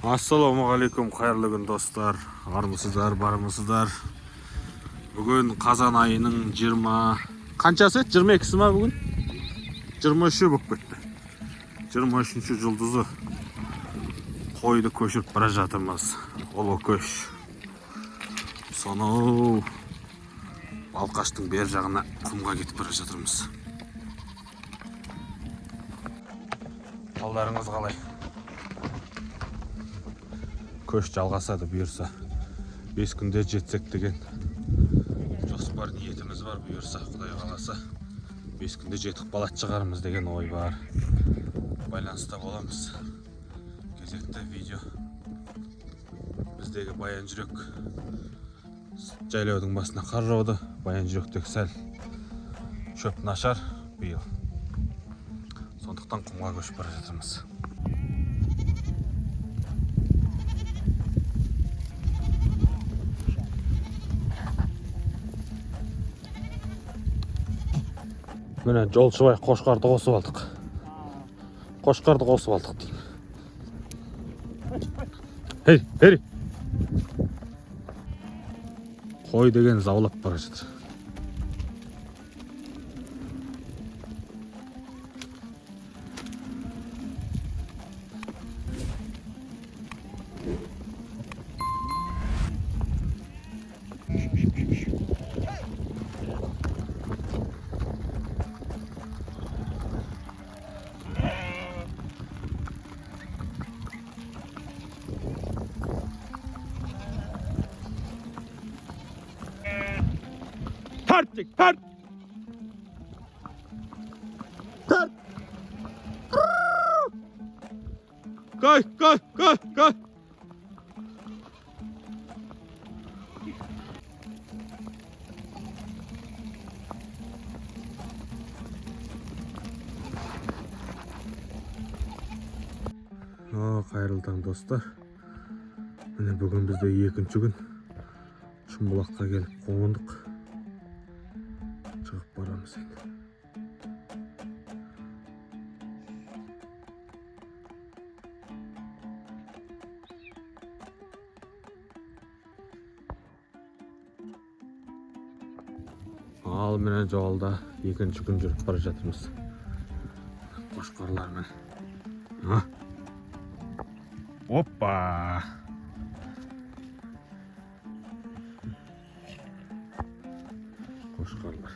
Ассалаумағалейкум, қайырлы күн, достар! Армысыздар, бармысыздар? Бүгін қазан айының 20 қаншасы еді? 22-сі ма бүгін? 23-і болып кетті. 23-ші жұлдызы. Қойды көшіріп бара жатырмыз. Ұлы көш. Сонау Балқаштың бер жағына құмға кетіп бара жатырмыз. Алдарыңыз қалай? Көш жалғасады, бұйырса. 5 күнде жетсек деген жоспар, ниетіміз бар. Бұйырса, құдай қаласа, 5 күнде жетіп қалатын шығармыз деген ой бар. Байланыста боламыз. Кезекті видео. Біздегі Баян жүрек жайлаудың басына қар жауды. Баян жүректегі сәл шөп нашар биыл, сондықтан құмға көшіп бара жатырмыз. Міне, жолшыбай қошқарды қосып алдық. Қошқарды қосып алдық деймін. Ей, ей, қой деген заулап бара жатыр. Тарт, тарт, тарт! Кай, кай, кай, кай! О, қайырлы таң, достар! Міне, бүгін бізде екінші күн. Шымбұлаққа келіп қондық. Шығып барамыз енді. Ал міне, жолда екінші күн жүріп бара жатырмыз қошқарлармен. А? Опа! Қошқарлар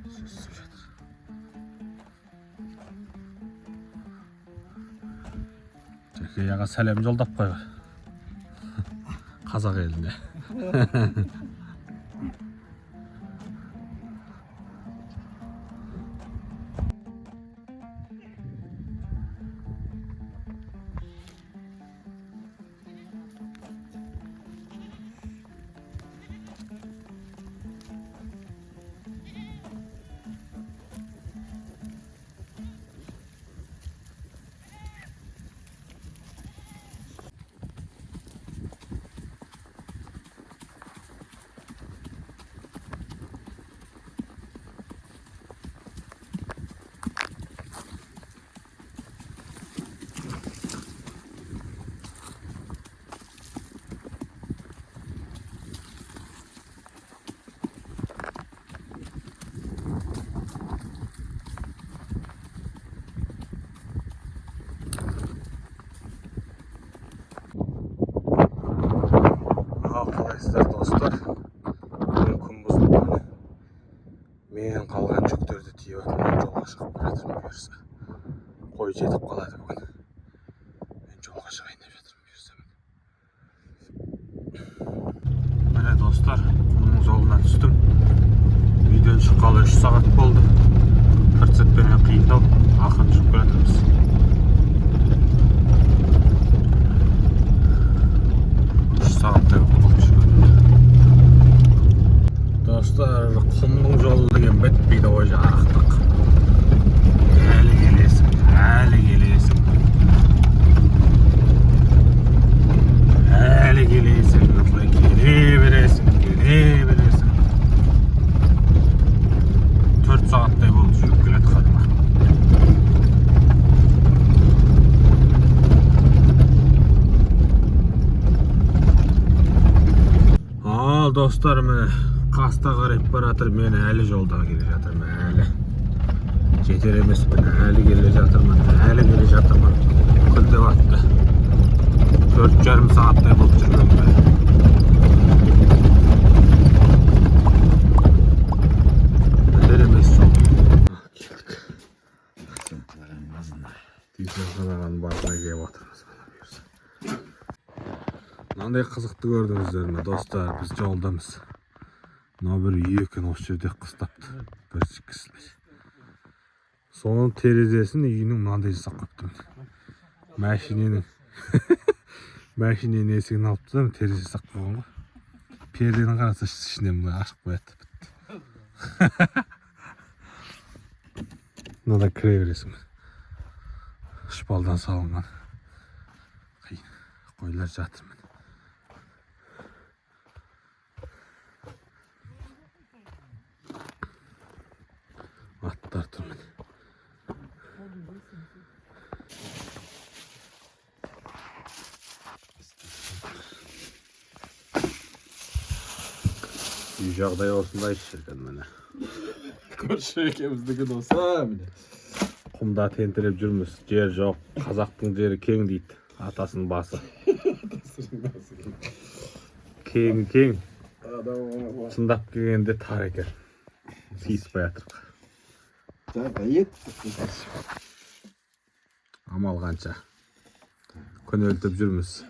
сүзісіп жатыр. Жәке аға, сәлем жолдап қой қазақ еліне. Ал қалайсыздар, достар? Бүгін күн бұзылды. Міне, мен қалған жүктерді тиеп жатырмын, жолға шығып бара жатырмын. Бұйырса, қой жетіп қалады бүгін. Мен жолға шығайын деп жатырмын, бұйырса. Міне, достар, құмның жолына түстім. Үйден шыққалы 3 сағат болды. Прицеппенен қиындау, ақырын жүріп келе жатырмыз. 3 сағаттай болды жүргеніне. Достар, құмның жолы деген бітпейді ғой, жарықтық. Әлі келесің, әлі келесің, әлі келесің, осылай келе бересің, келе бересің. 4 сағаттай болды жүріп келе жатқаныма. Достар, міне, қаста қарап бара жатыр. Мен әлі жолда келе жатырмын, әлі жетер емеспін, әлі келе жатырмын, әлі келе жатырмын. Күн де батты. 4,5 сағаттай болып жүргенде. Бітер емес жол. Келдік. Дүйсенхан ағаның басына келіп жатырмыз, мына бұйырса. Мынандай қызықты көрдіңіздер ме, достар? Біз жолдамыз. Мынау бір үй екен, осы жерде қыстапты бір кісілер. Соның терезесін үйінің мынандай жасап қойыпты. Мәшиненің есігін алып тастап, терезе жасап қойған ғой. Пердені қараса, ішінен былай ашып қояды, бітті. Мынада кіре бересің. Шпалдан салынған. Қиын. Қойлар жатыр, міне. Аттар тұр, міне. Үй жағдайы осындай, шіркін, міне. Көрші екеуміздікі болса, міне. Құмда тентіреп жүрміз. Жер жоқ. Қазақтың жері кең дейді. Атасының басы. Кең, кең. Шындап келгенде тар екен. Сыйыспай жатырық. Амал қанша. Күнелтіп жүрміз.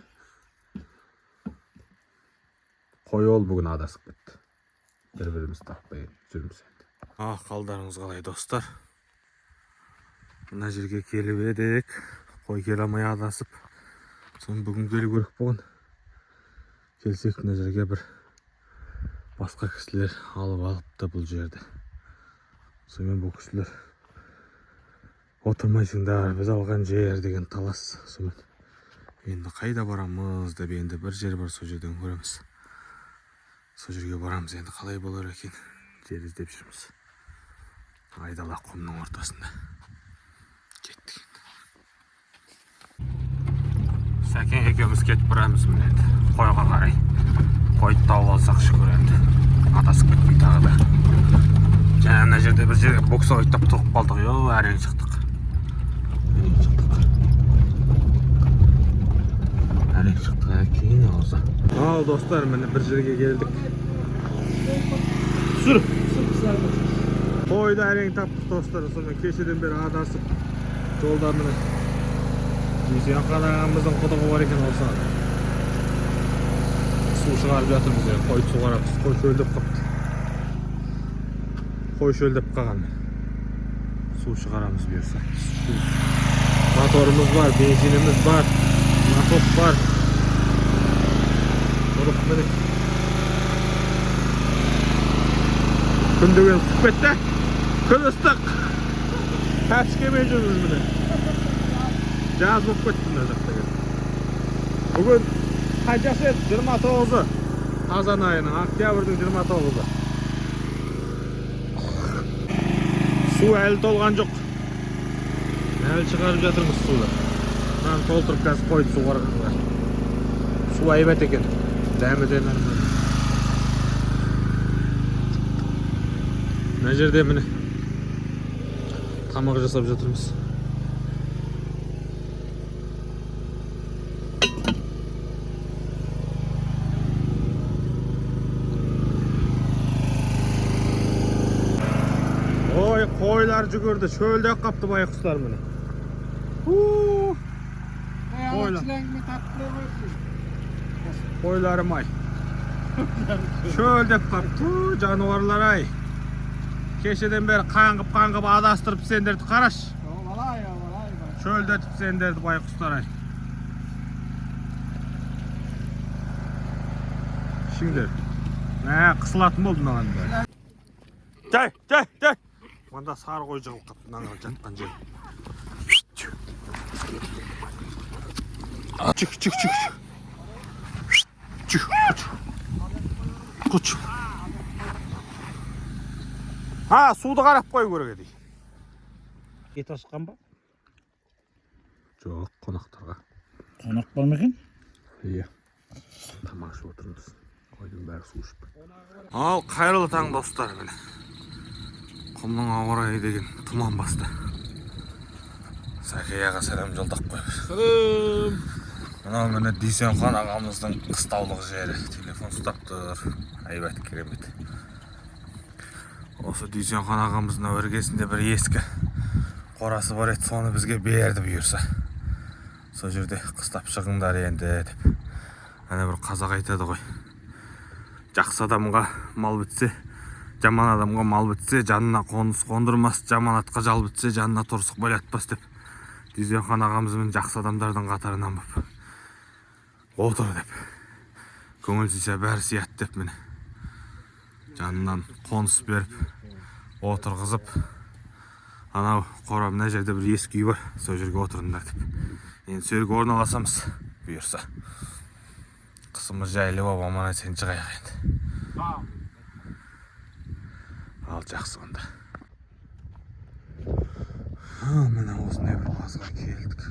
Қой ол бүгін адасып кетті. Бір бірімізді таппай жүрміз енді. А, қалдарыңыз қалай, достар? Мына жерге келіп едік. Қой келе алмай адасып. Соны бүгін келу керек болған. Келсек, мына жерге бір басқа кісілер алып алыпты бұл жерді. Сонымен бұл кісілер отырмайсыңдар, біз алған жер деген талас. Сонымен енді қайда барамыз деп, енді бір жер бар, сол жерден көреміз. Сол жерге барамыз енді, қалай болар екен, жер іздеп жүрміз. Айдала құмның ортасында. Кеттік енді. Сәкен екеуміз кетіп барамыз, міне, енді қойға қарай. Қойды тауып алсақ, шүкір енді. Адасып кетпей тағы да. Жаңа мына жерде бір жерге буксовать тұрып қалдық, йо, әрең шықтық. Әрең шықтық. Әрең шықтық, әкең аузы. Ал, достар, міне, бір жерге келдік. Түсір. Қойды әрең таптық, достар. Сонымен кешеден бері адасып жолда, міне. Дүйсенхан ағамыздың құдығы бар екен осы. Су шығарып жатырмыз енді, қойды суғарамыз. Қой шөлдеп қалыпты. Қой шөлдеп қалған. Су шығарамыз бұйырса. Моторымыз бар, бензиніміз бар, насос бар. Құдық, міне. Күн деген ысып кетті. Күн ыстық. Тәпішкемен жүрміз, міне. Жаз болып кетті мына жақта қазір. Бүгін қаншасы еді? 29-ы. Қазан айының, октябрьдің 29-ы. Су әлі толған жоқ. Әлі шығарып жатырмыз суды. Мынаны толтырып қазір қойды суғарғанға. Су әйбат екен. Дәмі де нормально. Мына жерде, міне, тамақ жасап жатырмыз. Ой, қойлар жүгірді, шөлдеп қапты байқұстар, міне. Ху! Қойлар. Қойларым ай. Шөлдеп қапты, жануарлар ай. Кешеден бері қаңғып қаңғып адастырып сендерді, қараш. Шөлдетіп сендерді, байқұстар ай. Ішіңдер. Мә, қысылатын болды мыналардың бәрі. Жай, жай, жай. Мында сары қой жығылып қалыпты, мынаның жатқан жері. Чик, чик, чик. Чик, қоч. Қоч. А, суды қарап қою керек еді. Ет асқан ба? Жоқ, қонақтарға. Қонақ бар ма екен? Иә. Тамақ ішіп отырмыз. Қойдың бәрі су ішіп. Ал қайырлы таң, достар! Міне, құмның ауа райы деген тұман басты. Сәке аға, сәлем жолдап қойып. Сәлем. Мынау, міне, Дүйсенхан ағамыздың қыстаулық жері. Телефон ұстап тұр. Әйбат, керемет. Осы Дүйсенхан ағамыздың іргесінде бір ескі қорасы бар еді, соны бізге берді, бұйырса. Сол жерде қыстап шығыңдар енді деп. Ана бір қазақ айтады ғой. Жақсы адамға мал бітсе, жаман адамға мал бітсе, жанына қоныс қондырмас, жаман атқа жал бітсе, жанына торсық байлатпас деп. Дүйсенхан ағамыз, міне, жақсы адамдардың қатарынан болып отыр деп, көңіл сыйса, бәрі сияды деп, міне, жанынан қоныс беріп отырғызып, анау қора, мына жерде бір ескі үй бар, сол жерге отырыңдар деп. Енді сол жерге орналасамыз, бұйырса. Қысымыз жайлы болып, аман есен шығайық енді. Ал, жақсы онда. Міне, осындай бір базға келдік.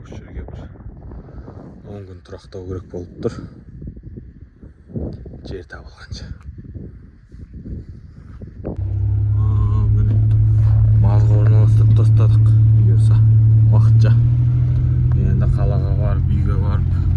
Осы жерге бір 10 күн тұрақтау керек болып тұр, жер табылғанша. Міне, мазға орналастырып тастадық, бұйырса, уақытша. Енді қалаға барып, үйге барып